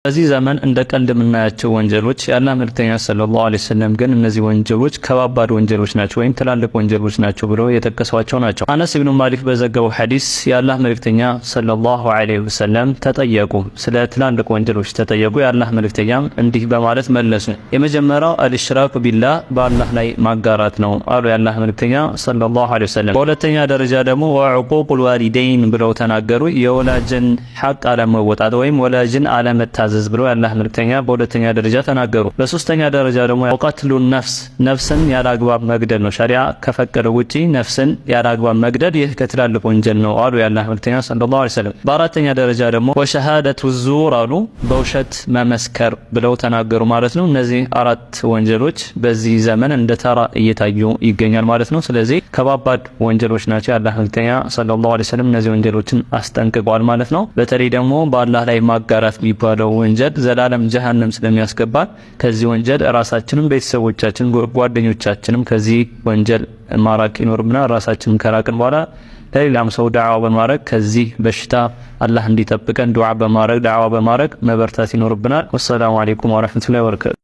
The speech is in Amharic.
በዚህ ዘመን እንደ ቀልድ የምናያቸው ወንጀሎች፣ የአላህ መልክተኛ ሰለላሁ ዐለይሂ ወሰለም ግን እነዚህ ወንጀሎች ከባባድ ወንጀሎች ናቸው ወይም ትላልቅ ወንጀሎች ናቸው ብለው የጠቀሷቸው ናቸው። አነስ ኢብኑ ማሊክ በዘገበው ሐዲስ የአላህ መልክተኛ ሰለላሁ ዐለይሂ ወሰለም ተጠየቁ፣ ስለ ትላልቅ ወንጀሎች ተጠየቁ። የአላህ መልክተኛም እንዲህ በማለት መለሱ። የመጀመሪያው አልሽራኩ ቢላህ፣ በአላህ ላይ ማጋራት ነው አሉ የአላህ መልክተኛ ሰለላሁ ዐለይሂ ወሰለም። በሁለተኛ ደረጃ ደግሞ ወዑቁቁል ዋሊደይን ብለው ተናገሩ። የወላጅን ሐቅ አለመወጣት ወይም ወላጅን አለመታዘዝ ብለው የአላህ መልክተኛ በሁለተኛ ደረጃ ተናገሩ። በሶስተኛ ደረጃ ደግሞ ወቀትሉ ነፍስ፣ ነፍስን ያለ አግባብ መግደል ነው። ሸሪዓ ከፈቀደው ውጪ ነፍስን ያለ አግባብ መግደል፣ ይህ ከትላልቅ ወንጀል ነው አሉ የአላህ መልክተኛ ሰለላሁ ዐለይሂ ወሰለም። በአራተኛ ደረጃ ደግሞ ወሸሃደቱ ዙር አሉ፣ በውሸት መመስከር ብለው ተናገሩ ማለት ነው። እነዚህ አራት ወንጀሎች በዚህ ዘመን እንደ ተራ እየታዩ ይገኛል ማለት ነው። ስለዚህ ከባባድ ወንጀሎች ናቸው። የአላህ መልክተኛ ሰለላሁ ዐለይሂ ወሰለም እነዚህ ወንጀሎችን አስጠንቅቀዋል ማለት ነው። በተለይ ደግሞ በአላህ ላይ ማጋራት የሚባለው ወንጀል ዘላለም ጀሀነም ስለሚያስገባን ከዚህ ወንጀል ራሳችንም፣ ቤተሰቦቻችን፣ ጓደኞቻችንም ከዚህ ወንጀል ማራቅ ይኖርብናል። ራሳችንም ከራቅን በኋላ ለሌላም ሰው ዳዕዋ በማድረግ ከዚህ በሽታ አላህ እንዲጠብቀን ዱዓ በማድረግ፣ ዳዕዋ በማድረግ መበርታት ይኖርብናል። ወሰላሙ አለይኩም ወረሕመቱላሂ ወበረካቱ።